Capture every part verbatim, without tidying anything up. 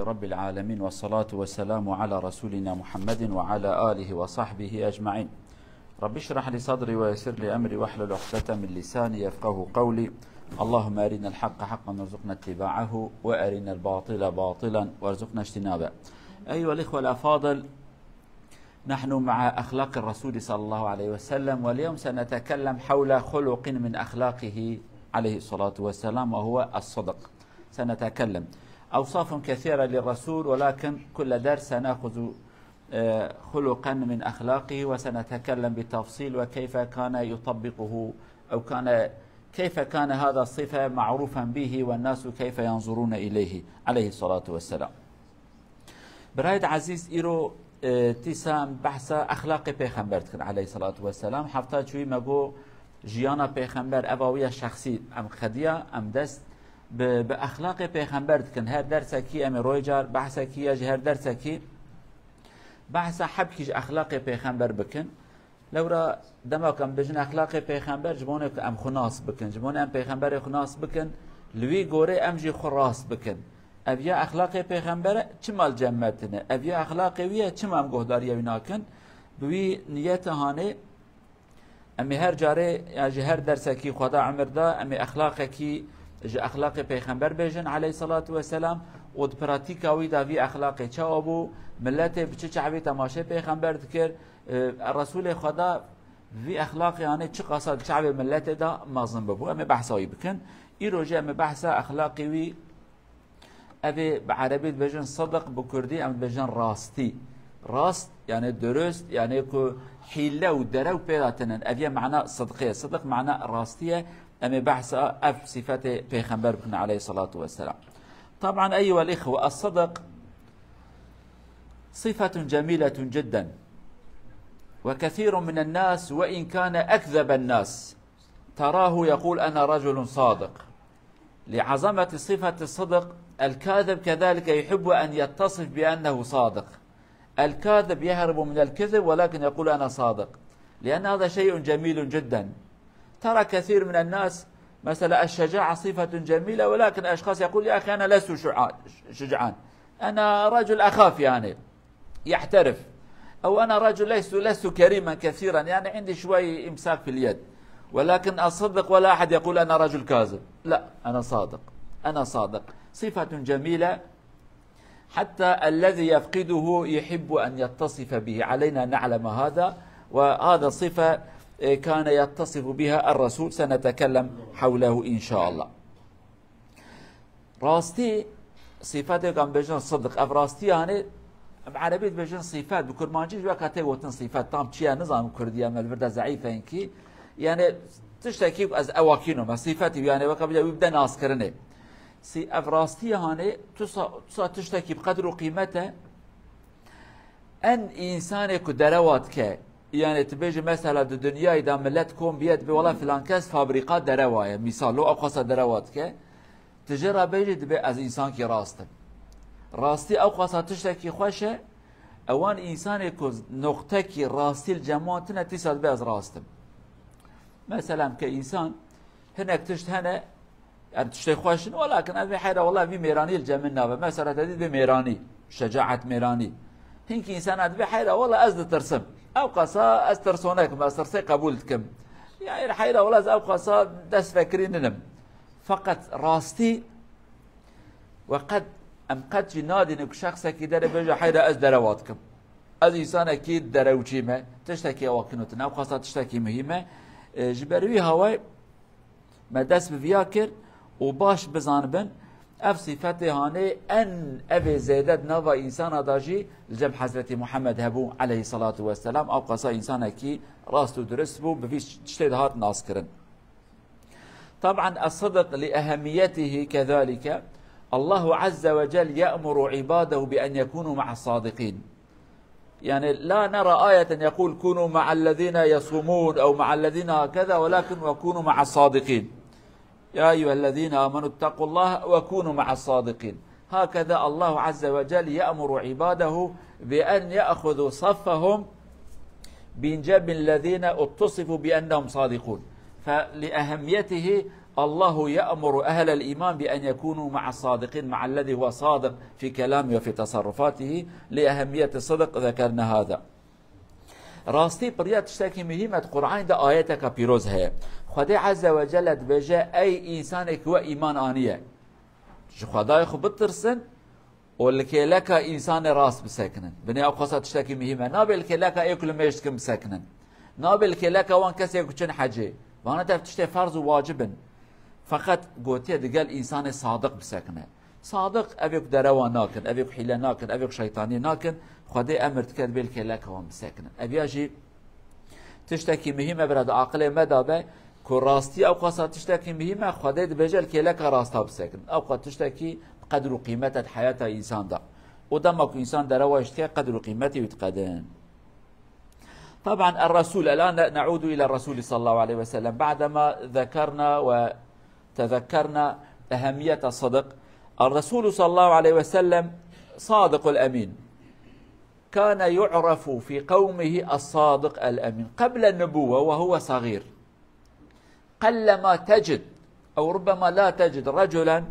رب العالمين، والصلاة والسلام على رسولنا محمد وعلى آله وصحبه أجمعين. رب اشرح لي صدري ويسر لي أمري واحلل عقدة من لساني يفقه قولي. اللهم أرنا الحق حقا وارزقنا اتباعه، وأرنا الباطل باطلا وارزقنا اجتنابه. أيها الإخوة الأفاضل، نحن مع أخلاق الرسول صلى الله عليه وسلم، واليوم سنتكلم حول خلق من أخلاقه عليه الصلاة والسلام، وهو الصدق. سنتكلم أوصاف كثيرة للرسول، ولكن كل درس سنأخذ، آه، خلقا من أخلاقه، وسنتكلم بالتفصيل وكيف كان يطبقه، أو كان، كيف كان هذا الصفة معروفا به، والناس كيف ينظرون إليه عليه الصلاة والسلام. Birayê ezîz, îro, e, dîsa em behsa exlaqê pêxember dikin, aleyhissalatu vesselam. Hefta çûyî me got, jiyana pêxember, eva wî ya şexsî, em xediya, em dest bi, bi exlaqê pêxember dikin. Her dersekî em ê rojcar behsekî ya ji her dersekî behsa hebkî ji exlaqê pêxember bikin. Lewra dema ku em bêjin exlaqê pêxember, ji bo ne ku em xwe nas bikin, ji bo ne em pêxemberê xwe nas bikin, li wî gorê em jî xwe rast bikin. Ev ya exlaqê pêxember e, çima li cem me tine? Ev ya exlaqê wî ye, çima em guhdariya wî nakin? Bi wî niyete hanê, em ê her carê, ya ji her dersekî Xweda emir da, em ê exlaqekî ji exlaqê pêxember bêjin, aleyhissalatu vesselam, û di pratîka wî de vî exlaqê çawa bû, miletê bi çi çavê temaşê pêxember dikir, e, Resûlê Xweda vî exlaqê hanê çiqasa di çavê miletê de mezin bibû. Em ê behsa wî bikin. Îro jî em ê behsa exlaqê wî, ev ê bi erebî dibêjin sidiq, bi kurdî em dibêjin rastî. Rast, yani durust, yani ku hîle û derew pê de tinin. Ev ye mana sidqê. Sidiq mana rastî ye. Em ê behsa ev sifetê pêxember bikin aleyhissalatu vesselam. Taban, eyyuhel ihwe, es-sidiq صفة جميلة جدا، وكثير من الناس وإن كان أكذب الناس تراه يقول: "أنا رجل صادق". لعظمة صفة الصدق، الكاذب كذلك يحب أن يتصف بأنه صادق. الكاذب يهرب من الكذب ولكن يقول: "أنا صادق"، لأن هذا شيء جميل جدا. ترى كثير من الناس، مثلا، الشجاعة صفة جميلة، ولكن أشخاص يقول: "يا أخي، أنا لست شعا-، شجعان، أنا رجل أخاف، يعني، يحترف، أو أنا رجل لست، لست كريما كثيرا، يعني، عندي شوي إمساك في اليد، ولكن أصدق ولا أحد يقول أنا رجل كاذب". لا، أنا صادق، أنا صادق. صفة جميلة، حتى الذي يفقده يحب أن يتصف به. علينا أن نعلم هذا، وهذا صفة، إيه، كان يتصف بها الرسول، سنتكلم حوله إن شاء الله. Rastî, sîfetê ku em bêjin sidiq, ev rastî, yani, em erebî dibêjin sîfet, bi kurmancî jî weka tê gotin sîfet, tam çi ye nizanim, kurdî ye, me li vir de zeîf e hinkî. Yani, tiştekî ku ez ew akînim, me sîfetî, yani, weka bile wî bide naskirinê. Sî-, ev rastî, yani, tu sa, tu sa tiştekî bi qedr û qîmet e, en însanê ku derewa dike, yani, tu bêjî mesela di dinyayê de milet kom biye, dibê wela filan kes fabrîka derewa ye, mîsal, lo ew qasa derewa dike, tu jê re bêjî, dibê ez însankî rast im. Rastî ew qasa tiştekî xweş e, ewan însanê ku noqtekî rastî li cem wan tine, tîsa dibê ez rast im. Mesela, em ke însan hinek tişt hene, yani tiştê xweş in, welakin ez dibê heyra wela vî mêranî li cem min nabe. Mesela, te dî dibê mêranî, şecaet mêranî. Hinkî însana dibê heyra wela ez ditirsim. Ew qasa ez tirsonek im, ez tirsê qebûl dikim. Ya heyra wela ez ew qasa dest vekirî ninim. Feqet rastî we qet, em qet jî nadînin ku şexsekî dere bêje, heyra ez derewa dikim. Ez însanekî derewçî me, tiştekî ew akinotin, ew qasa tiştekî muhîm e. E, ji ber wî hawayê me dest bi viya kir û baş bizanibin, ev sîfetê hanê en evê zêde di nava însana de jî li cem Hezretî Muhammed hebû aleyhissalatu vesselam, ew qasa însanekî rast û dirist bû, bi vî tiştê de hat naskirin. طبعا الصدق لأهميته كذلك، الله عز وجل يأمر عباده بأن يكونوا مع الصادقين. يعني لا نرى آية يقول: "كونوا مع الذين يصومون" أو "مع الذين هكذا"، ولكن: "وكونوا مع الصادقين". يا أيها الذين آمنوا اتقوا الله وكونوا مع الصادقين. هكذا الله عز وجل يأمر عباده بأن يأخذوا صفهم من جنب الذين اتصفوا بأنهم صادقون. فلأهميته الله يأمر أهل الإيمان بأن يكونوا مع الصادقين، مع الذي هو صادق في كلامه وفي تصرفاته. لأهمية الصدق ذكرنا هذا. Rastî piriya tiştekî muhîm e, di Qur'anê de ayeteke pîroz heye. Xwedê Azze ve Celle dibêje, ey însanê ku we îman aniye, ji Xwedayê xwe bitirsin û li kêleka însanê rast bisekinin. Binê ew xwesa tiştekî muhîm e. Nabe li kêleka ê ku li mêj dikin bisekinin. Nabe li kêleka wan kesê ku çin hecê. Vana tev tiştê ferz û wacib in. Feqet gotiye digel însanê sadiq bisekine. Sadiq, evê ku derewa nakin, evê ku hîle nakin, evê ku şeytanî nakin, Xwedê emir dike dibê li kêleka wan bisekinin. Ev ya jî tiştekî muhîm e, bira, di aqilê me de be ku rastî ew qasa tiştekî muhîm e, Xwedê dibêje li kêleka rasta bisekinin. Ew qas tiştekî bi qedr û qîmet e di heyata însan de. Û dema ku însan derewa jî dike, qedr û qîmetê wî diqedin. طبعا الرسول، الآن نعود إلى الرسول صلى الله عليه وسلم بعدما ذكرنا وتذكرنا أهمية الصدق. الرسول صلى الله عليه وسلم صادق الأمين، كان يعرف في قومه الصادق الأمين قبل النبوة وهو صغير. قلما تجد أو ربما لا تجد رجلا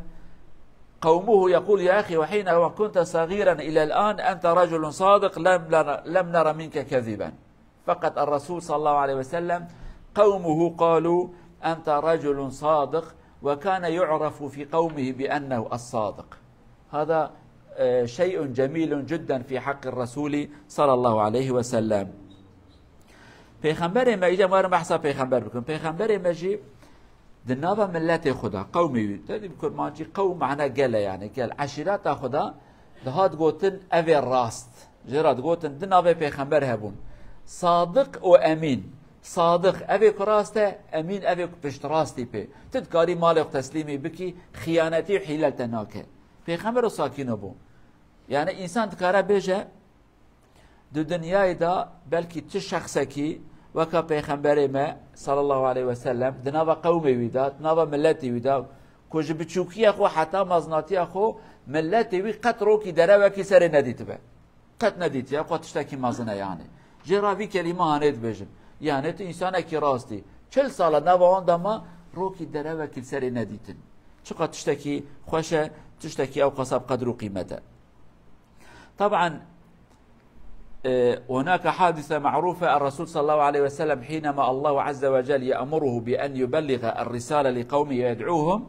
قومه يقول: يا أخي، وحين كنت صغيرا إلى الآن أنت رجل صادق، لم نر، لم نر منك كذبا. فقط الرسول صلى الله عليه وسلم قومه قالوا: أنت رجل صادق، وكان يعرف في قومه بأنه الصادق. هذا، آه، شيء جميل جدا في حق الرسول صلى الله عليه وسلم. Pêxemberê me, îca me were behsa pêxember bikin. Pêxemberê me jî di nava miletê xwe de, qewmê wî, te dî bi kurmancî qewm mana gel e, yani gel, eşîreta xwe de dihat gotin, ev ê rast. Jê re digotin, di navê pêxember hebûn. Sadiq û emîn. Sadiq, ev ê ku rast e, emîn, ev ê ku piştrastî pê. Tu dikarî malê xwe teslîmî bikî, xiyanetî û hîle li te nake. Pêxember o sakîno bû. Yani însan dikare bêje, di dinyayê de belkî tu şexsekî weka Pêxemberê me sallallahu aleyhi ve sellem di nava qewmê wî de, di nava miletê wî de, ku ji biçûkiya xwe heta mezinatiya xwe miletê wî qet rokî derewekî serê nedîtibe. Qet nedîtiye, xwe tiştekî mezin e yani. Jê re vî kelîme hanê dibêjin. Yani tu însanekî rastî. Çil sala nava wan de ma rokî derewekî li serê nedîtin. Çiqa tiştekî xweş e, tiştekî ew qasa bi qedr û qîmet e. طبعا، آه، هناك حادثة معروفة، الرسول صلى الله عليه وسلم حينما الله عز وجل يأمره بأن يبلغ الرسالة لقومه ويدعوهم،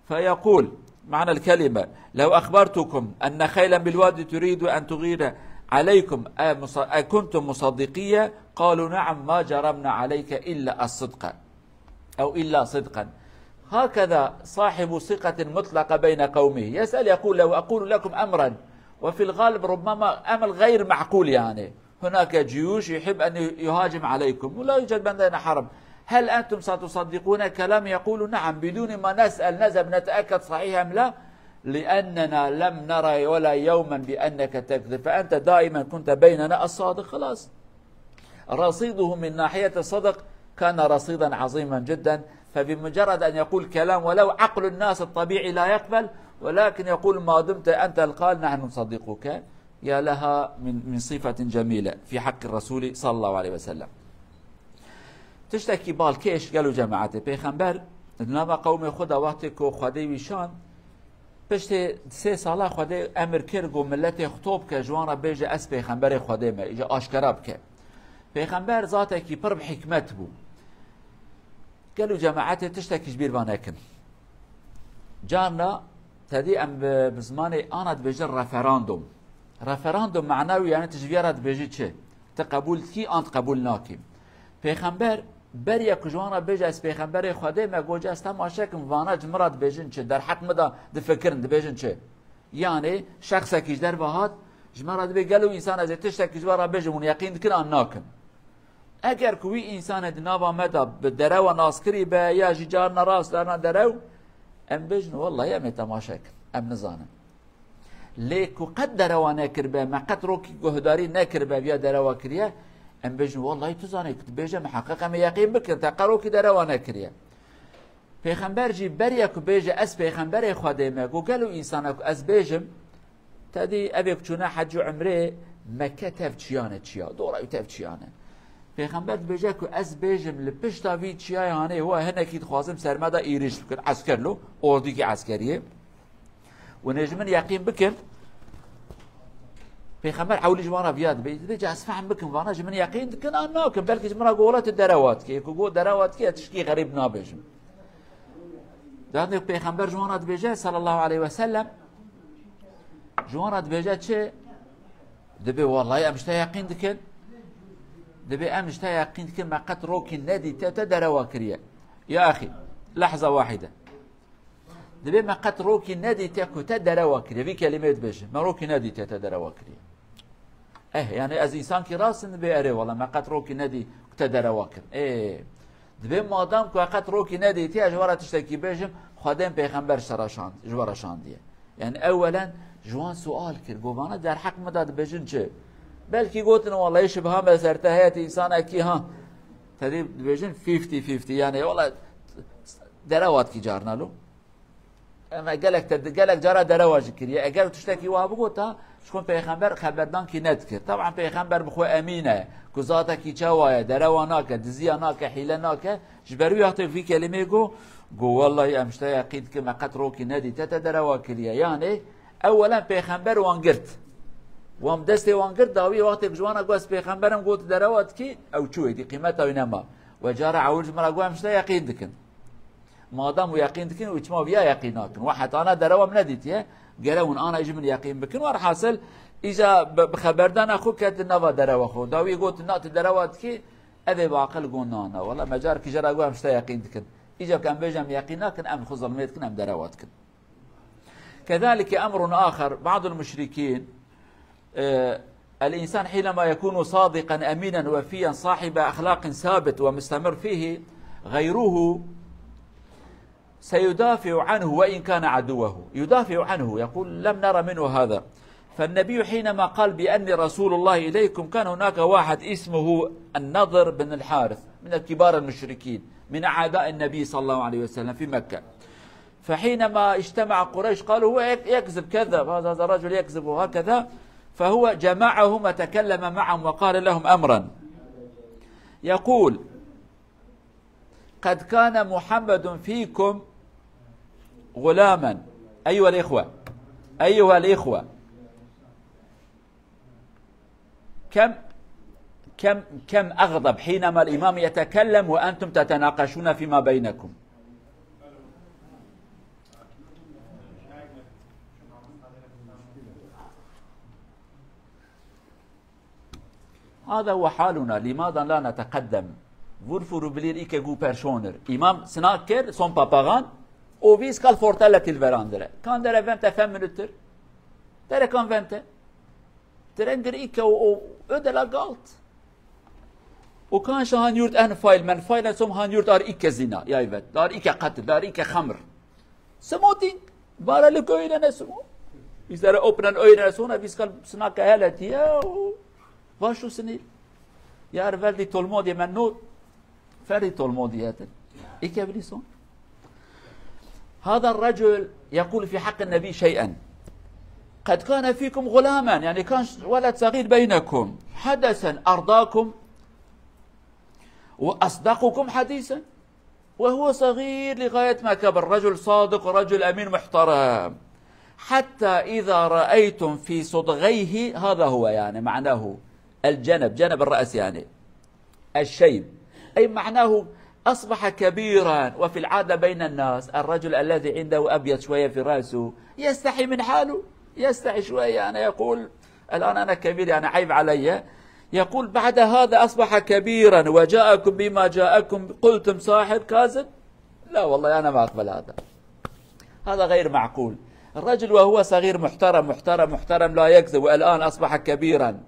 فيقول، معنى الكلمة: لو أخبرتكم أن خيلا بالوادي تريد أن تغير عليكم، أ-، مص-، أكنتم مصدقية؟ قالوا: نعم، ما جربنا عليك إلا الصدق. أو إلا صدقا. هكذا صاحب ثقة مطلقة بين قومه يسأل يقول: لو أقول لكم أمرا، وفي الغالب ربما أمر غير معقول، يعني هناك جيوش يحب أن يهاجم عليكم ولا يوجد بيننا حرب، هل أنتم ستصدقون كلام؟ يقول: نعم، بدون ما نسأل نذهب نتأكد صحيح أم لا، لأننا لم نرى ولا يوما بأنك تكذب، فأنت دائما كنت بيننا الصادق. خلاص. رصيده من ناحية الصدق كان رصيدا عظيما جدا، فبمجرد أن يقول كلام ولو عقل الناس الطبيعي لا يقبل، ولكن يقول: ما دمت أنت القائل نحن نصدقك. يا لها من، من صفة جميلة في حق الرسول صلى الله عليه وسلم. Tiştekî balkêş, gelo cemaetê, pêxember di nava qewmê xwe de wextê ku Xwedê wî şand, piştê sê sala Xwedê emir kir ku miletê xwe top bike, ji wan re bêje, ez pêxemberê Xwedê me, îca aşkera bike. Pêxember zatekî pir bi hikmet bû. Gelo cemaetê tiştekî ji bîr va nekin. Carna tedî em bi, bi zimanê ana dibêjin referandum. Referandum mana wî yani tu ji vê re dibêjî çi? Tu qebûl dikî an tu qebûl nakî? Pêxember beriya ku ji wan re bêje, ez pêxemberê Xwedê me, goce, ez temaşe kim, vana ji min re dibêjin çi? Derheq min de difikirin, dibêjin çi? Yani şexsekî ji derve hat, ji me re dibê gelo însan ez ê tiştekî ji we re bêjim, hûn yeqîn dikin an nakin? Eger ku wî însanê di nava me de bi derewa naskirî be ya jî carna rast carna derew, em bêjin, wellahî em ê temaşe kin, em nizanin. Lê ku qet derewa nekiribe, me qet rokî guhdarî nekiribe viya derewa kiriye, em bêjin, wellahî tu zanî ku dibêje miheqeq em ê yeqîn bikin, te qet rokî derewa nekiriye. Pêxember jî beriya ku bêje, ez pêxemberê Xwedê me, got, gelo însana ku ez bêjim, tedî evê ku çûne hec û umrê Mekke tev çiyane çiya, dora wî tev çiyane. Pêxember dibêje ku ez bêjim li pişta vî çiyayê hanê wa hinekî dixwazim ser me de êrîş bikin. Esker lo, ordîkî eskeriyê. Û nê ji min yeqîn bikin. Pêxember ewlî ji wan re viya dibê. Dibêje ez fehm bikim vana ji min yeqîn dikin an nakin. Belkî ji min re got wela tu derewa dikî. Ku got derewa dikî ez tişkî xerîb nabêjim. Dibê Pêxember ji wan re dibêje sallallahu aleyhi ve sellem. Ji wan re dibêje çi? Dibê wellahî em ji te yeqîn dikin. Dibê em ji te yeqîn dikin, me qet rokî nedîtiye te derewa kiriye. Ya axî, lehza wahîde. Dibê me qet rokî nedîtiye ku te derewa kiriye. Vî kelîmeyê dibêje. Me rokî nedîtiye te derewa kiriye. Eh, yani ez însankî rast im, dibê erê wela me qet rokî nedî ku te derewa kir. Ê, dibê madam ku qet rokî nedîtiye, ez ji we re tiştekî bêjim, Xwedê Pêxember ji te re şand-, ji we re şandiye. Yani ewelen ji wan sual kir, got vana derheq min de dibêjin çi? Belkî gotin, wellahî şibha me ser te heye, tu însanekî ha. Te dî dibêjin fifty fifty, yani wela derewa dikî carna lo. Em gelek te, gelek cara derewa jî kiriye. Eger tiştekî wiha bigota, ji xwe Pêxember xeberdankî nedikir. Taban Pêxember bi xwe emîn e, ku zatekî çawa ye, derewa nake, diziya nake, hîle nake. Ji ber wî wextê vî kelîmê got, got, wellahî em ji te yeqîn dikin, me qet rokî nedîtiye te derewa kiriye. Yanê, ewelen Pêxember wan girt. Wan bi destê wan girt, dawî wextê ji wan re got, ez Pêxember im, got derewa dikî, ew çû êdî, qîmeta wî nema. We cara ewil ji min re got, em ji te yeqîn dikin. Madam û yeqîn dikin û çima viya yeqîn nakin. We hetana derewa min nedîtiye, gere hûn ana ji min yeqîn bikin. Werhasil, îca bi, bi xeberdana xwe ketin nava derewa xwe. Dawî gotin, na tu derewa dikî, ev ê bi aqil got, na, na. Wela me carkî jê re got, em ji te yeqîn dikin. Îca ku em bêjin em yeqîn nakin, em xwe zilmê dikin, em derewa dikin. كذلك أمر آخر، بعض المشركين، آه، الإنسان حينما يكون صادقا أمينا وفيا صاحب أخلاق ثابت ومستمر فيه، غيره سيدافع عنه وإن كان عدوه، يدافع عنه، يقول: لم نر منه هذا. فالنبي حينما قال بأني رسول الله إليكم، كان هناك واحد اسمه النضر بن الحارث من الكبار المشركين، من أعداء النبي صلى الله عليه وسلم في مكة. فحينما اجتمع قريش قالوا: هو يك-، يكذب، كذب، هذا، هذا الرجل يكذب وهكذا. فهو جمعهم وتكلم معهم وقال لهم أمرا، يقول: قد كان محمد فيكم غلاما. أيها الإخوة، أيها الإخوة، كم، كم، كم أغضب حينما الإمام يتكلم وأنتم تتناقشون فيما بينكم. هذا هو حالنا، لماذا لا نتقدم؟ Wurf û rûbilîr îke gû perşonir. Îmam sinak kir, son papaxan, û vî skal fortele til verandire. Kan dere vente fem minutir. Dere kan vente. Direngir îke û, û ödela galt. û kan şahan yurt en fail, men fail en som han yurt ar îke zina, ya evet, dar îke qetil, dar îke xemr. Smoting, bara li köyüne ne smo. Bizlere opnen öyle sonra biz kal sınaka hele diye, o, vaşu sinir. Yar verdi tolmo diye men no, ferdi tolmo diye. İke bilison. هذا الرجل يقول في حق النبي شيئا. قد كان فيكم غلاما، يعني كان ولد صغير بينكم، حدثا أرضاكم وأصدقكم حديثا، وهو صغير لغاية ما كبر، رجل صادق، رجل أمين محترم، حتى إذا رأيتم في صدغيه، هذا هو يعني معناه الجنب، جنب الرأس يعني، الشيب، أي معناه أصبح كبيرا. وفي العادة بين الناس الرجل الذي عنده أبيض شوية في رأسه يستحي من حاله، يستحي شوية، يعني يقول: الآن أنا كبير، يعني عيب علي. يقول: بعد هذا أصبح كبيرا وجاءكم بما جاءكم، قلتم ساحر كاذب؟ لا والله، أنا ما أقبل هذا. هذا غير معقول. الرجل وهو صغير محترم، محترم، محترم، لا يكذب، والآن أصبح كبيرا.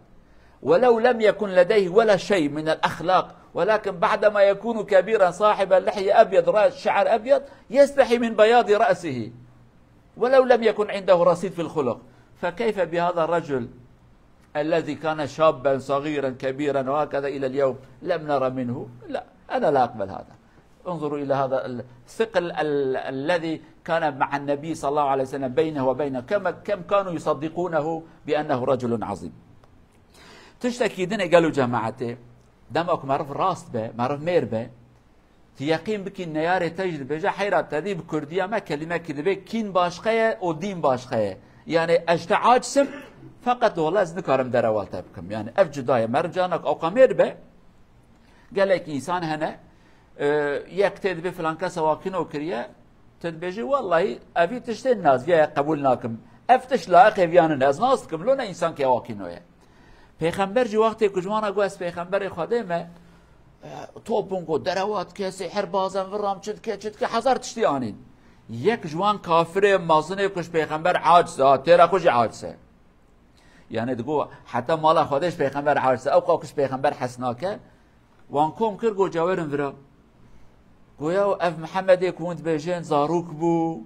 ولو لم يكن لديه ولا شيء من الأخلاق، ولكن بعدما يكون كبيرا صاحب اللحية أبيض، رأس شعر أبيض، يستحي من بياض رأسه، ولو لم يكن عنده رصيد في الخلق، فكيف بهذا الرجل الذي كان شابا صغيرا كبيرا وهكذا إلى اليوم لم نرى منه؟ لا، أنا لا أقبل هذا. انظروا إلى هذا الثقل ال-، الذي كان مع النبي صلى الله عليه وسلم بينه وبينه، كما، كم كانوا يصدقونه بأنه رجل عظيم. Tiştekî din e gelo cemaetê. Dema ku meriv rast be, meriv mêr be, tu yeqîn bikî neyarê te jî dibêje, heyra te dî bi kurdiya me kelîmekî dibê, kîn başqe ye û dîn başqe ye. Yanî ez te aciz im, feqet wela ez nikarim derewa te bikim. Yanî ev cuda ye. Meriv canak ewqa mêr be, gelek însan hene, e, yek tê dibê filan kes awakîno kiriye, tu dibêjî, wellahî evî tiştê nas, viya qebûl nakim. Ev tişt layiqê viya nîne, ez nas dikim, lo ne însankê awakîno ye. Pêxember jî wextê ku ji wan re got, ez pêxemberê Xwedê me, e, top bûn ku derewa dike, sêhirbaz in, viram çi dike, çi dike, hezar tiştî anîn. Yek ji wan kafirê mezinê ku ji pêxember aciz e, ha, têra xwe jî aciz e. Yanî digo, heta mala Xwedê ji pêxember aciz e, ew ka ku ji pêxember hez nake, wan kom kir, got, cawerin vira. Goya ev Mihemedê ku hûn dibêjin zarok bû,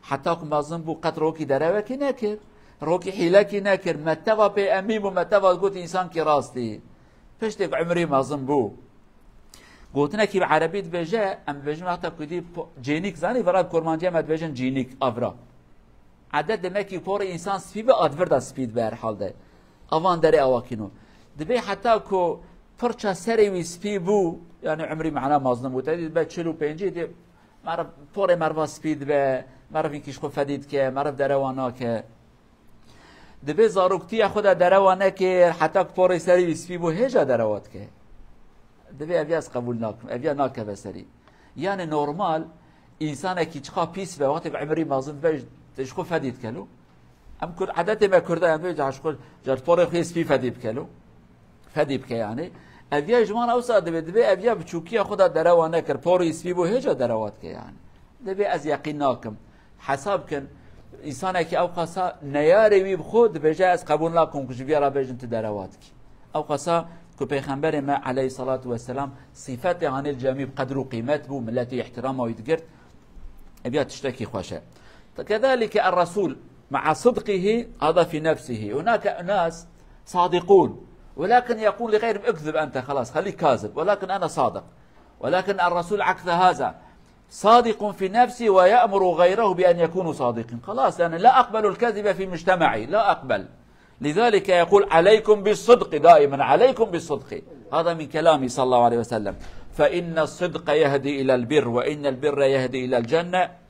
heta ku mezin bû, qet rokî derewekî nekir. Rokî hîlekî nekir. Me teva pê emîn bû, me teva got însankî rastî. Piştê ku umrî mezin bû. Gotinekî bi erebî dibêje, em dibêjin wexta ku dî po-, cênîk zanî, vira bi kurmancî me dibêjin cînîk, avra. Edet demekî porê însan spî be, a di vir de spî dibe her hal de. Avan derê awakîno. Dibê heta ku pirça serê wî spî bû, yanî umrî mana mezin bû, te dî dibe çil û pêncî dê, meriv porê meriva spî dibe, meriv hinkî ji xwe fedî dike, meriv derewa nake. Dibê zaroktiya xwe de derewa nekir, heta ku porê serê wî spî bû, hêja derewa dike. Dibê ev ya ez qebûl nakim, ev ya nakeve serî. Yanî normal, însanekî çiqa pîs be, wextê ku umrî mezin dibe, ji xwe fedî dike lo. Em Kurd, edetê me Kurda, em bê, ji xwe, ji porê xwe yê spî fedî bike lo. Fedî bike yanî. Ev ya ji wan ewsa dibe, dibe ev ya biçûkiya xwe de derewa nekir, porê spî bû, hêja derewa dike yanî. Dibe ez yeqîn nakim. Hesab kin, însanekî ew qasa neyarê wî bi xwe dibêje, ez qebûl nakim ku ji vî re bêjin tu derewa dikî. Ew qasa ku Pêxemberê me aleyhissalatu vesselam sîfetê hanê li cemî bi qedr û qîmet bû, milletê îhtirama wî digirt, ev ya tiştekî xweş e. كذلك الرسول مع صدقه هذا في نفسه. هناك أناس صادقون، ولكن يقول لغيرهم: اكذب أنت، خلاص، خليك كاذب، ولكن أنا صادق. ولكن الرسول عكس هذا، صادق في نفسه ويأمر غيره بأن يكونوا صادقين. خلاص، يعني لا أقبل الكذب في مجتمعي، لا أقبل. لذلك يقول: عليكم بالصدق دائما، عليكم بالصدق. هذا من كلامه صلى الله عليه وسلم: فإن الصدق يهدي إلى البر، وإن البر يهدي إلى الجنة،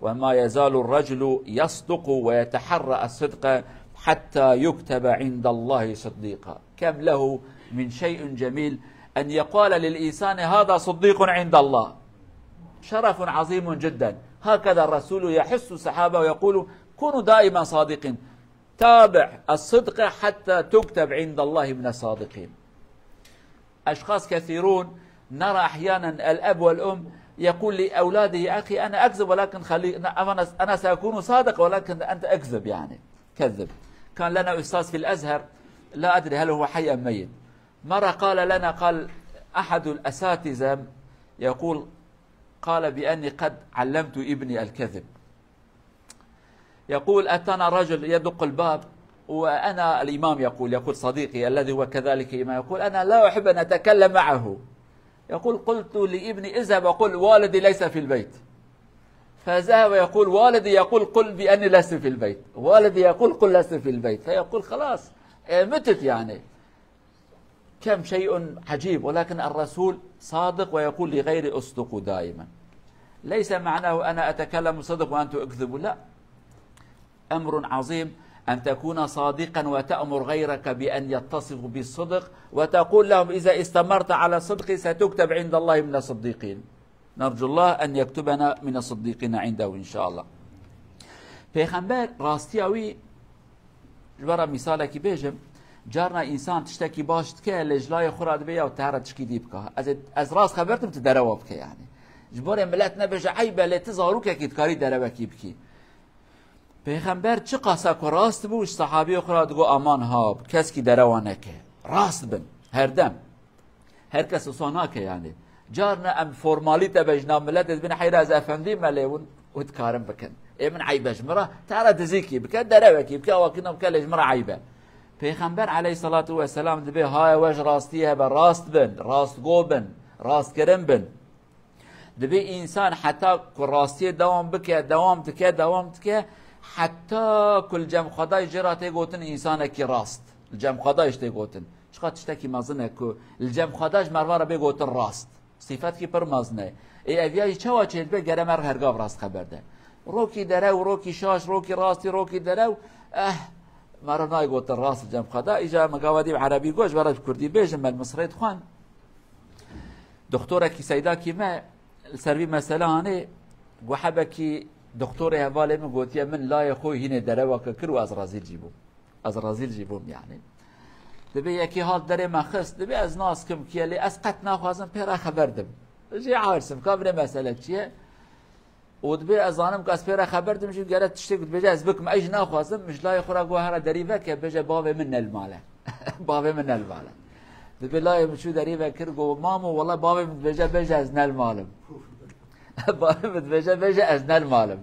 وما يزال الرجل يصدق ويتحرى الصدق حتى يكتب عند الله صديقا. كم له من شيء جميل أن يقال للإنسان: هذا صديق عند الله. شرف عظيم جدا. هكذا الرسول يحث الصحابة ويقول: كونوا دائما صادقين. تابع الصدق حتى تكتب عند الله من الصادقين. أشخاص كثيرون نرى أحيانا الأب والأم يقول لأولاده: يا أخي، أنا أكذب، ولكن خلي، أنا، أنا سأكون صادق، ولكن أنت اكذب، يعني، كذب. كان لنا أستاذ في الأزهر، لا أدري هل هو حي أم ميت، مرة قال لنا، قال أحد الأساتذة، يقول، قال بأني قد علمت ابني الكذب. يقول: أتانا رجل يدق الباب، وأنا الإمام، يقول، يقول صديقي الذي هو كذلك إمام، يقول: أنا لا أحب أن أتكلم معه. يقول: قلت لابني: اذهب وقل والدي ليس في البيت. فذهب يقول: والدي يقول: قل بأني لست في البيت. والدي يقول: قل لست في البيت. فيقول: خلاص، إيه، متت يعني. كم شيء عجيب، ولكن الرسول صادق ويقول لغيره: اصدقوا دائما. ليس معناه أنا أتكلم صدق وأنتم اكذبوا، لا. أمر عظيم أن تكون صادقا وتأمر غيرك بأن يتصفوا بالصدق، وتقول لهم: إذا استمرت على الصدق ستكتب عند الله من الصديقين. نرجو الله أن يكتبنا من الصديقين عنده إن شاء الله. Pêxember rastiya wî, ji we re mîsalekî bêjim, carna însan tiştekî baş dike, lê ji layê xwe re dibê ya te re tişkî dî bike. Ez ê, ez rast xeber dim, tu derewa bike yani. Ji bo rê millet nebêje eyb e, lê tu zarokekî dikarî derewekî bikî. Pêxember çiqasa ku rast bû, ji sehabiyê xwe re digot: aman ha, keskî derewa neke. Rast bin, herdem. Her kes wisa nake yani. Carna em formalîte be ji nav miletê dibin, heyra ez efendî me lê hûn, hûn dikarin bikin. Ê min eybe ji min re, te re dizîkî bike, derewekî bike, awakîna bike, lê ji min re eybe. Pêxember aleyhissalatu vesselam dibê, haye we ji rastiyê hebe, rast bin, rastgo bin, rastkirin bin. Dibê însan heta ku rastiyê dewam bike, dewam dike, dewam dike, heta ku li cem Xwedayê jê re tê gotin însanekî rast. Li cem Xwedayê jî tê gotin. Çiqa tiştekî mezin e ku li cem xwe de ji merva re bê gotin rast. Sîfetkî pir mezin e. Ê eviya jî çawa çêdibe, gere me re her gav rast xeber de. Rokî derew, rokî şaş, rokî rastî, rokî derew. Eh, me re nayê gotin rast li cem xwe de. Îca min gava dî bi erebî got, ji me re bi kurdî bêjin, me li Misirê dixwend. Doktorekî seydakî me li ser vî mesele hanê, got hebekî doktorê hevalê min gotiye min layê xwe hînê derewake kir û ez rezîl jî bûm. Ez rezîl jî bûm yani. Dibê yekî hat derê me xist, dibê ez nas kim kiye lê ez qet naxwazim pê re xeber dim. Jê aciz im, ka binê mesele çi ye? Û dibê ez zanim ku ez pê re xeber dim jî gere tiştê ku dibêje ez bikim, ez jî naxwazim, min ji layê xwe re got here derî veke, bêje bavê min ne li mal e. Bavê min ne li mal e. Dibê layê min çû derî vekir, got mamo wele bavê min dibêje, bêje ez ne li mal im. Bavê min dibêje, bêje ez ne li mal im.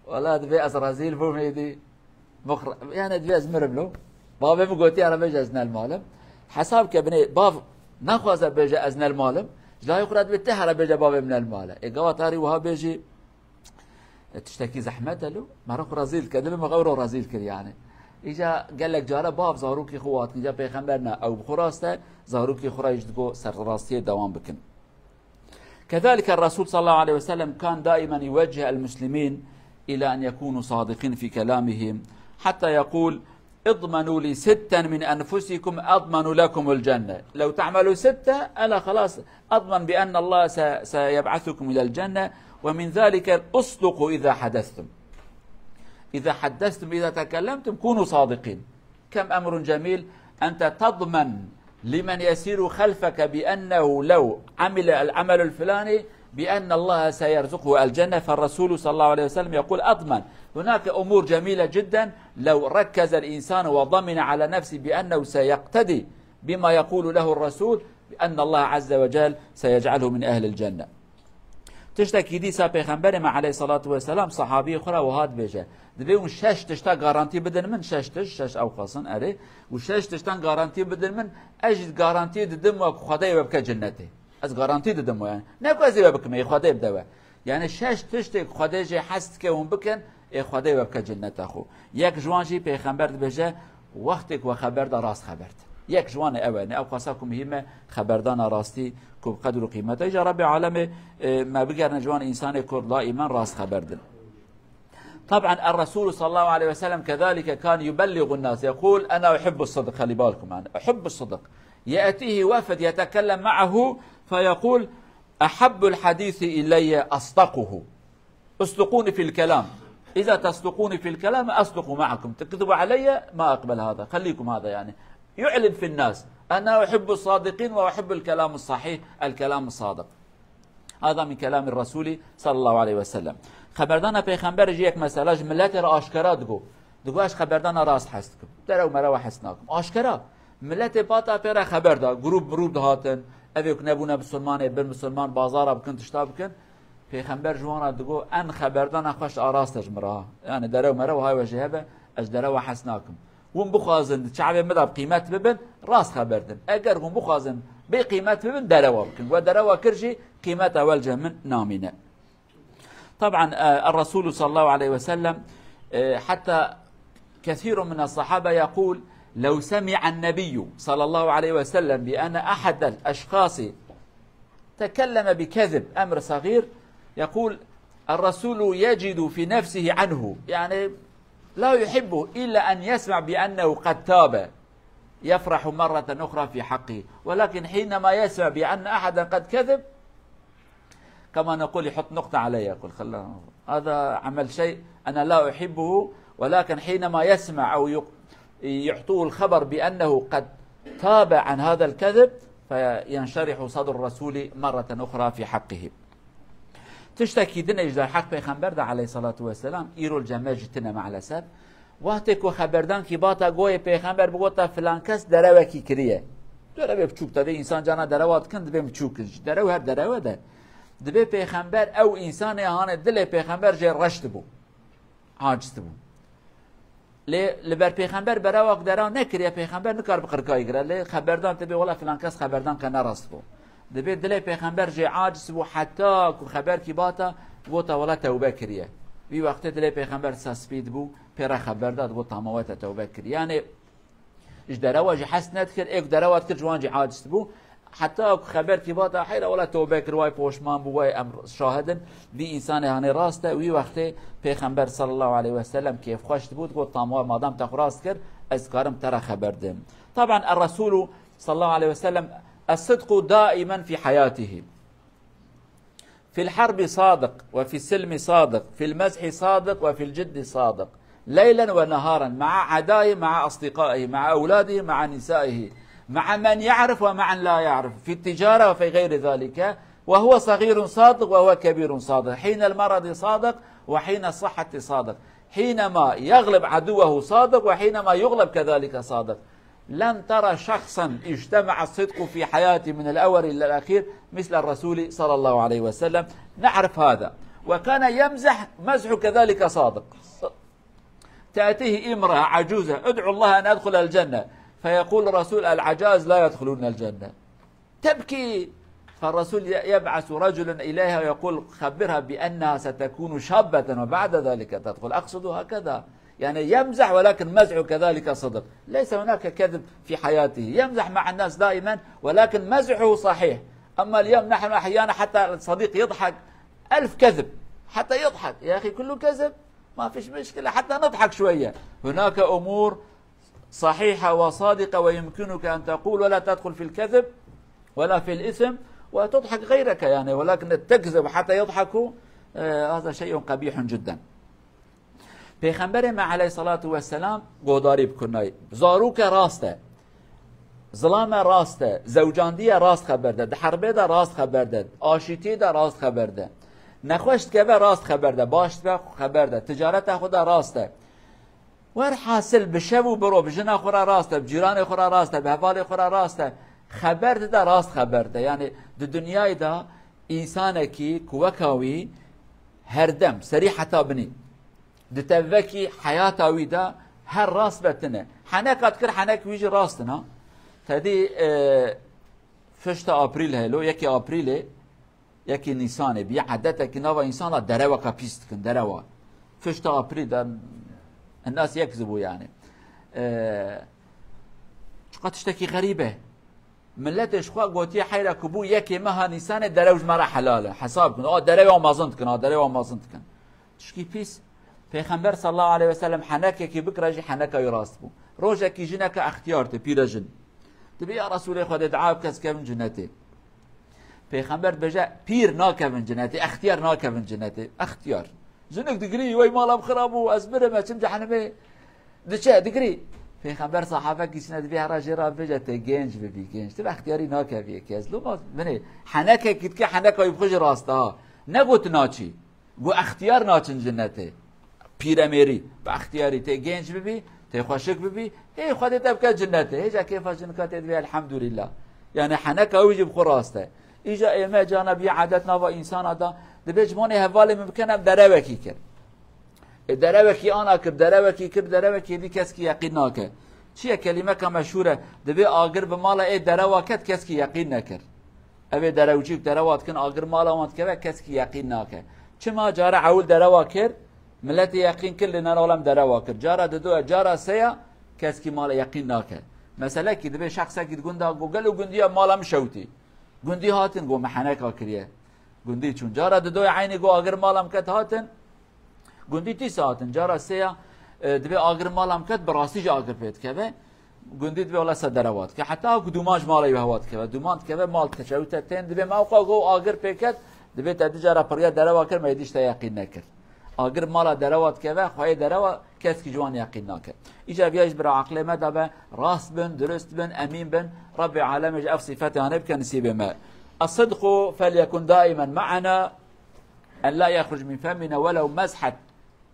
Wele dibê ez rezîl bûm êdî. Muxr-, yani dibê ez mirim lo. Bavê min gotiye re bêje ez ne li mal im. Hesab ke binê bav naxwaze bêje ez ne li mal im. Ji layê xwe re dibê ti here bêje bavê min ne li mal e. Ê gava tarî wiha bêjî, e, tiştekî zehmet e lo. Me re xwe rezîl dike. Dibê me ew ro rezîl kir yani. Îca gelek care bav zarokê xwe hat, îca pêxember ne. Ew bi xwe rast e. Zarokê xwe re jî digo ser rastiyê dewam bikin. كذلك الرسول صلى الله عليه وسلم كان دائما يوجه المسلمين إلى أن يكونوا صادقين في كلامهم، حتى يقول: "اضمنوا لي ستا من أنفسكم أضمن لكم الجنة. لو تعملوا ستة، أنا خلاص أضمن بأن الله س-، سيبعثكم إلى الجنة، ومن ذلك اصدقوا إذا حدثتم. إذا حدثتم، إذا تكلمتم، كونوا صادقين." كم أمر جميل أنت تضمن لمن يسير خلفك بأنه لو عمل العمل الفلاني بأن الله سيرزقه الجنة، فالرسول صلى الله عليه وسلم يقول: "أضمن." هناك أمور جميلة جدا لو ركز الإنسان وضمن على نفسه بأنه سيقتدي بما يقول له الرسول بأن الله عز وجل سيجعله من أهل الجنة. Tiştekî dîsa Pêxemberê me aleyhissalatu vesselam sahabiyê xwe re wiha dibêje. Dibê hûn şeş tişta garantî bidin min, şeş tişt, şeş ewqasin erê, û şeş tiştan garantî bidin min, ez jî garantî didim we ku Xwedê we bike cinnetê. Ez garantî didim we yani. Ne ku ez ê we bikim, ê Xwedê bide we. Yani şeş tiştê ku Xwedê jê hez dike hûn bikin, ê Xwedê we bike cinneta xwe. Yek ji wan jî Pêxember dibêje, wextê ku we xeber da rast xeber de. Yek ji wan ew e, ne ew qasa ku muhîm e, xeberdana rastî ku bi qedr û qîmet e. Îca Rebbê alemê, e, me bigerine ji wan însanê ku daîmen rast xeber din. طبعا الرسول صلى الله عليه وسلم كذلك كان يبلغ الناس، يقول: "أنا أحب الصدق". خلي بالكم، أنا أحب الصدق. يأتيه وفد يتكلم معه فيقول: "أحب الحديث إلي أصدقه. اصدقوني في الكلام. إذا تصدقوني في الكلام أصدق معكم. تكذبوا علي ما أقبل هذا. خليكم هذا يعني." يعلن في الناس: "أنا أحب الصادقين وأحب الكلام الصحيح، الكلام الصادق." هذا من كلام الرسول صلى الله عليه وسلم. Xeberdana Pêxember jî yek mesela ji miletê re aşkera digo. Digo, ez xeberdana rast hez dikim. Derew merewa hez nakim. Aşkera. Miletê pata pê re xeber da. Grûp mirûp dihatin. Evê ku nebûne misilmanê, bin misilman, bazara bikin, tişta bikin. Pêxember ji wan re digo, en xeberdana xweş a rast e ji min re ha. Yani derew merew hay we jê hebe, ez derewa hez nakim. Hûn bixwazin di çavê min de bi qîmet bibin, rast xeber din. Eger hûn bixwazin bê qîmet bibin, derewa bikin. We derewa kir jî qîmeta we li cem min namîne. طبعا، آه، الرسول صلى الله عليه وسلم، آه، حتى كثير من الصحابة يقول: "لو سمع النبي صلى الله عليه وسلم بأن أحد الأشخاص تكلم بكذب، أمر صغير"، يقول: "الرسول يجد في نفسه عنه"، يعني لا يحبه إلا أن يسمع بأنه قد تاب، يفرح مرة أخرى في حقه، ولكن حينما يسمع بأن أحدا قد كذب، كما نقول، يحط نقطة عليه، يقول: "خلنا، هذا عمل شيء أنا لا أحبه"، ولكن حينما يسمع أو يق-، يعطوه الخبر بأنه قد تاب عن هذا الكذب، فينشرح صدر الرسول مرة أخرى في حقه. Tiştekî din ê ji derheq Pêxember de aleyhissalatu vesselam, îro li cem me jî tune maalesef. Wextê ku xeberdankî bata goyê Pêxember bigota filan kes derewekî kiriye. Derewê biçûk, tevê însan cana derewa dikin, dibê biçûk in jî. Derew her derewe de. Dibê Pêxember ew însanê hanê dilê Pêxember jê reş dibû. Aciz dibû. Lê li ber Pêxember berewak dera nekiriye, Pêxember nikar bi qirkayî gire. Lê xeberdan dibê wela filan kes xeberdan ke nerast bû. Dibê dilê Pêxember jê aciz bû, heta ku xeberkî bata, gota wela tewbe kiriye. Vî wextê dilê Pêxember disa spî dibû, pê re xeber da, digot, tamam, we te tewbe kiriye. Yani, Ji derewa jî hes nedikir, ê ku derewa dikir ji wan jî aciz dibû. Heta ku xeber tî bata heyra, wela tobe kir, way poşman bû, way em şahid in. Vî însanê hanê rast e, wî wextê Pêxember sallallahu aleyhi ve sellem kêfxweş dibû, digot, tamam, madem te xwe rast kir, ez dikarim te re xeber dim. Taban, er-Resûlû sallallahu aleyhi ve sellem, es-sidqu daimen fî hayatihi. في الحرب صادق، وفي السلم صادق، في المزح صادق، وفي الجد صادق، ليلا ونهارا، مع أعدائه، مع أصدقائه، مع أولاده، مع نسائه، مع من يعرف ومع من لا يعرف، في التجارة وفي غير ذلك، وهو صغير صادق وهو كبير صادق، حين المرض صادق وحين الصحة صادق، حينما يغلب عدوه صادق وحينما يغلب كذلك صادق. لن ترى شخصا اجتمع الصدق في حياته من الأول إلى الأخير مثل الرسول صلى الله عليه وسلم. نعرف هذا. وكان يمزح مزح كذلك صادق. تأتيه امرأة عجوزة: "ادعو الله أن أدخل الجنة." فيقول الرسول: "العجائز لا يدخلون الجنة." تبكي. فالرسول ي-، يبعث رجلا إليها ويقول: "خبرها بأنها ستكون شابة وبعد ذلك تدخل." أقصد هكذا. يعني يمزح، ولكن مزحه كذلك صدق. ليس هناك كذب في حياته. يمزح مع الناس دائما، ولكن مزحه صحيح. أما اليوم نحن أحيانا حتى الصديق يضحك ألف كذب حتى يضحك. يا أخي، كله كذب، ما فيش مشكلة، حتى نضحك شوية. هناك أمور صحيحة وصادقة ويمكنك أن تقول ولا تدخل في الكذب ولا في الإثم وتضحك غيرك، يعني، ولكن تكذب حتى يضحكوا، آه، هذا شيء قبيح جدا. Pêxemberê me aleyhissalatu vesselam godarî bikunay. Zarûke rast e. Zilame rast e. Zewcandiye rast xeber de. Di herbê de rast xeber de. Aşîtî de rast xeber de. Nexweş dikeve rast xeber de. Baş dibe xeber de. Ticareta xwe de rast e. Werhasil bi şev û bi roj bi jina xwe re rast e, bi cîranê xwe re rast e, bi hevalê xwe re rast e. Xeber dide rast xeber de. Yani di dinyayê de însanekî ku weka wî herdem serî heta binî. Di tevvekî heyata wî de her rast be tine. Heneka dikir, henek wî jî rast in ha. Tedî, e, fişta Aprîl helo, yekê Aprîlê, yekê Nîsanê, bi edetekî nava însana dereweka pîs dikin, derewa. Fişta Aprîl de nas yek zibû yani. E, çiqa tiştekî xerîb e. Miletê ji xwe gotiye heyra ku bû yekê meha Nîsanê derew ji me re helal e. Hesab kin. A, derewê wan mezin dikin, a, derewê wan mezin dikin. Tişkî pîs. Pêxember sallallahu aleyhi ve sellem henekekî bikira jî heneka wî rast bû. Rojekî jineke extiyar tê, pîrejin. Dibê ya Resûlê Xwedê dua bike ez kevim cinetê. Pêxember dibêje pîr nakevin cinetê, extiyar nakevin cinetê. Extiyar. Jinik digirî, wey mala min xira bû, ez birim, ez çim cehenimê. Diçe, digirî. Pêxember sahabekî çine dibê hera jê re bêje tê genc bibî, genc. Tu bi extiyarî nakeviyê kes. Loma binê, henekekî dike, heneka wî bi xwe jî rast e ha. Negot naçî. Got extiyar naçin cinetê. Pîremêrî, bi extiyarî tê genc bibî, tê xweşik bibî, ê Xwedê te bike cinetê. Hêja kêfa jinika tê dibê elhamdulillah. Yani heneka wî jî bi xwe rast e. Îja ê me cana bî edet nava însana da, dibê ji bonê hevalê min bikin em derewekî kir. Ê derewekî ana kir, derewekî kir, derewekî dî keskî yeqîn nake. Çi ye kelîmeka meşhûr e, dibê agir bi mala ê derewa ket keskî yeqîn nekir. Ev ê derewcîk derewa dikin, agir mala wan dikeve, keskî yeqîn nake. Çima cara ewil derewa kir, miletê yeqîn kir, lê nana olam derewa kir. Cara didoya, cara seya, keskî mala yeqîn nake. Meselekî dibê şexsekî di gunda got, gelo gundiya mala min şewtî. Gundî hatin, got, me heneka kiriye. Gundî çûn. Cara didoya eynî got, agir mala min ket hatin. Gundî tîsa hatin. Cara sêya, e, dibê agir mala min ket, bi rastî jî agir pê dikeve. Gundî dibê wela ser derewa dike. Heta ku dûman ji mala wî hewa dikeve. Dûman dikeve, mal dikeve. Ew te tên dibê me ewqa got agir pê ket, dibê te du cara piriya derewa kir, me êdî ji te yeqîn nekir. Agir mala derewa dikeve, xweyê derewa keskî ji wan yeqîn nake. Îca viya jî bira aqlê me de be, rast bin, dirust bin, emîn bin, Rabbê alemê ji ev sîfetê anê bike nisîbê me. الصدق فليكن دائما معنا، أن لا يخرج من فمنا ولو مزحة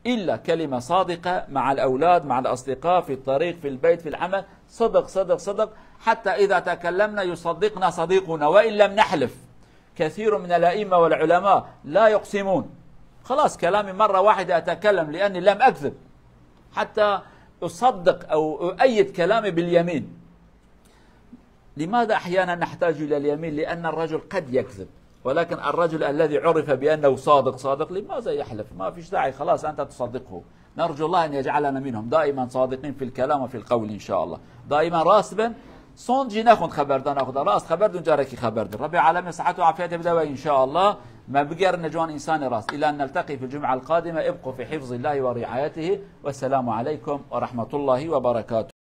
إلا كلمة صادقة مع الأولاد، مع الأصدقاء، في الطريق، في البيت، في العمل. صدق، صدق، صدق، حتى إذا تكلمنا يصدقنا صديقنا وإن لم نحلف. كثير من الأئمة والعلماء لا يقسمون. خلاص، كلامي مرة واحدة أتكلم لأني لم أكذب، حتى أصدق أو أؤيد كلامي باليمين. لماذا أحيانا نحتاج إلى اليمين؟ لأن الرجل قد يكذب، ولكن الرجل الذي عرف بأنه صادق، صادق، لماذا يحلف؟ ما فيش داعي، خلاص أنت تصدقه. نرجو الله أن يجعلنا منهم دائما صادقين في الكلام وفي القول إن شاء الله. دائما rast bin. Son jî nexwend xeberdan xwe da. Rast xeber dûn carekî xeber dir. Rebê alemê sihet û afiyetê bide we inşallah. Me bigerine ciwan insanê rast. إلى أن نلتقي في الجمعة القادمة، ابقوا في حفظ الله ورعايته. والسلام عليكم ورحمة الله وبركاته.